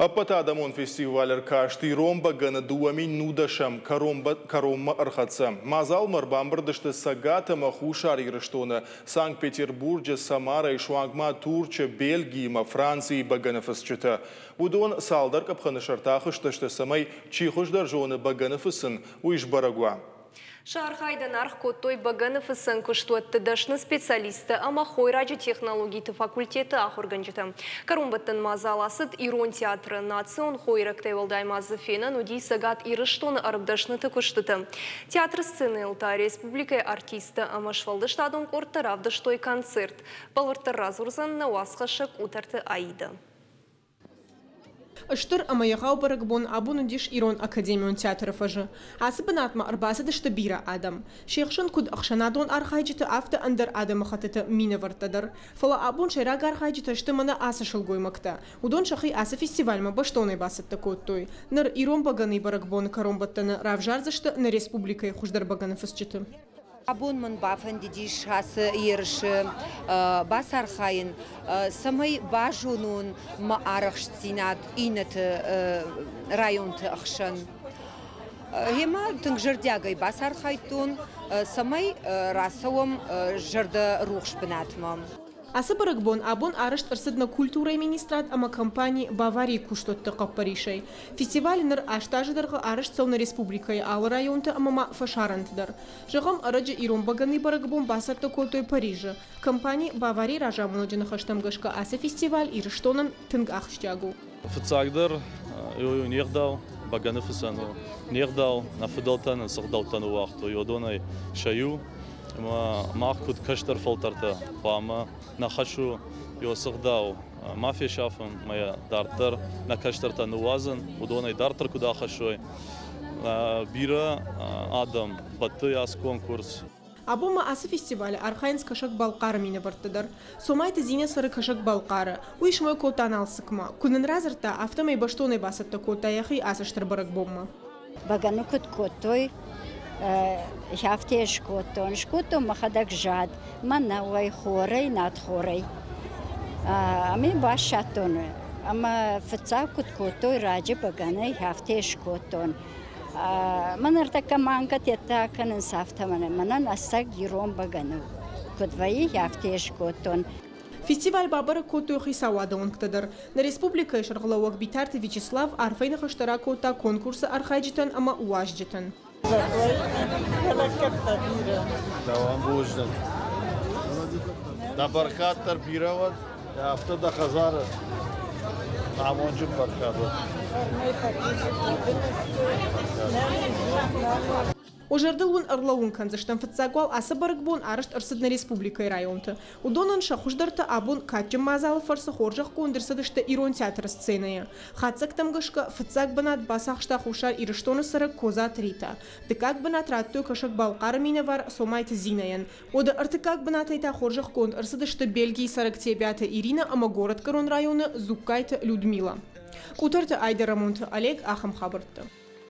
Ӕппӕтадӕмон фестиваль-ӕркаст «Ирон бӕгӕны» 2019-ӕм кӕронмӕ ӕрхӕццӕ. Мадзалмӕ ӕрбамбырд сты Цӕгат ӕмӕ Хуссар Ирыстоны, Санкт-Петербурджы, Самарайы, суанг ма Турчы, Бельгийы ӕмӕ Францийы бӕгӕныфыцджытӕ. Уыдон цалдӕр къӕпхӕны сӕрты ахызтысты, цӕмӕй, чи хуыздӕр зоны бӕгӕны фыцын, уый сбӕрӕг уа. Сӕ архайдӕн аргъ кодтой бӕгӕныфыцӕн куыстуӕтты дӕсны специалисттӕ ӕмӕ хойраджы технологиты факультеты ахуыргӕнджытӕ. Кӕронбӕттӕн мадзал ацыд Ирон театры. Национ хойрӕгтӕй уӕлдай ма дзы фенӕн уыди Цӕгат Ирыстоны ӕрмдӕсныты куыстытӕ. Театры сценӕйыл та республикӕйы артисттӕ ӕмӕ сфӕлдыстадон къордтӕ равдыстой концерт. Бӕлвырддӕр радзурдзӕн нӕ уацхӕссӕг Къутӕрты Аидӕ. Стыр ӕмӕ егъау бӕрӕгбон абон уыдис Ирон академион театры фӕзы. Ацы бынатмӕ ӕрбацыдысты бирӕ адӕм. Се хсӕн куыд ӕхсӕнадон архайджыты, афтӕ ӕндӕр адӕмыхӕттыты минӕвӕрттӕ дӕр. Фӕлӕ абон сӕйраг архайджытӕ сты мӕнӕ ацы сылгоймӕгтӕ. Уыдон сӕхи ацы фестивальмӕ бӕстонӕй бацӕттӕ кодтой. Ныр ирон бӕгӕныйы бӕрӕгбоны кӕронбӕттӕны равзардзысты нӕ республикӕйы хуыздӕр бӕгӕныфыцджыты. Абон мын бафӕндыдис ацы ерысы бацархайын, цӕмӕй базонон мӕ арӕхстдзинад иннӕты районты ӕхсӕн. Гъемӕ тынг зӕрдиагӕй бацархайдтон, цӕмӕй рацӕуӕм зӕрдӕрухс бынатмӕ. Ацы бӕрӕгбон абон арӕзт ӕрцыд нӕ культурӕйы министрад ӕмӕ компани «Баварийы» куыстуӕтты хъӕппӕрисӕй. Фестиваль ныр 8 азы дӕргъы арӕзт цӕуы нӕ республикӕйы алы районты ӕмӕ ма фӕсарӕнты дӕр. Зӕгъӕм, ӕрӕджы ирон бӕгӕныйы бӕрӕгбон бацӕттӕ кодтой Парижы. Компани «Баварийы» разамонӕджы ныхӕстӕм гӕсгӕ ацы фестиваль Ирыстонӕн тынг ахсджиаг у. Фыццагдӕр не гъдау, бӕгӕны фыцӕн у не гъдау, нӕ фыдӕлтӕ нын цы гъдӕуттӕ ныууагътой, уыдонӕй сӕ иу. Ӕмӕ мах куыд кӕстӕр фӕлтӕртӕ хъуамӕ нӕ хӕс у йӕ цы гъдау ма фесафын ӕмӕ йӕ дарддӕр нӕ кӕстӕртӕ ныууадзын, уыдонӕй дарддӕр куыд ахӕссой. Бирӕ адӕм бӕтты ацы конкурс. Абон ма ацы фестивалы архайынц Кӕсӕг-Балхъары минӕвӕрттӕ дӕр. Цомайты Зинӕ цӕры Кӕсӕг-Балхъары. Уый смой кодта Налцыкмӕ. Куы нын радзырдта, афтӕмӕй бӕстонӕй бацӕттӕ кодта йӕхи ацы стыр бӕрӕгбонмӕ. Бӕгӕны куыд кодтой, афтӕ скодтон. Скодтон мӕхӕдӕг зад, мӕнӕуӕй, хорӕй, надхорӕй. Ӕмӕ бассадтон. Ӕмӕ фыццаг куыд кодтой раджы бӕгӕны, афтӕ скодтон. Мӕн ӕртӕккӕ манкӕтӕ кӕнынц афтӕ мӕнӕн ӕцӕг ирон бӕгӕны куыд вӕййы, афтӕ скодтон. Фестиваль бабӕрӕг кодтой хицауады уӕнгтӕ дӕр. Нӕ республикӕйы сӕргълӕууӕг Битарты Вячеслав арфӕйы ныхӕстӕ ракодта конкурсы архайджытӕн ӕмӕ уазджытӕн. Дӕуӕн бузныг. Дӕ бӕркад дӕр бирӕ уӕд, афтӕ дӕ хӕдзары амонджын бӕркад уӕд. Уӕ зӕрдыл уын ӕрлӕууын кӕндзыстӕм, фыццаг уал ацы бӕрӕгбон арӕзт ӕрцыд нӕ республикӕйы районты. Уыдонӕн сӕ хуыздӕртӕ абон кадджын мадзалы фӕрцы хорзӕхгонд ӕрцыдысты Ирон театры сценӕйы. Хатдзӕгтӕм гӕсгӕ, фыццаг бынат бацахста Хуссар Ирыстоны цӕрӕг Козаты Ритӕ. Дыккаг бынат радтой Кӕсӕг-Балхъары минӕвар Цомайты Зинӕйӕн. Уӕдӕ ӕртыккаг бынатӕй та хорзӕхгонд ӕрцыдысты Бельгийы цӕрӕг Тебиаты Иринӕ ӕмӕ горӕтгӕрон районы Дзугкайты Людмила. Къутӕрты Айдӕрӕмонты Олег ахӕм хабӕрттӕ.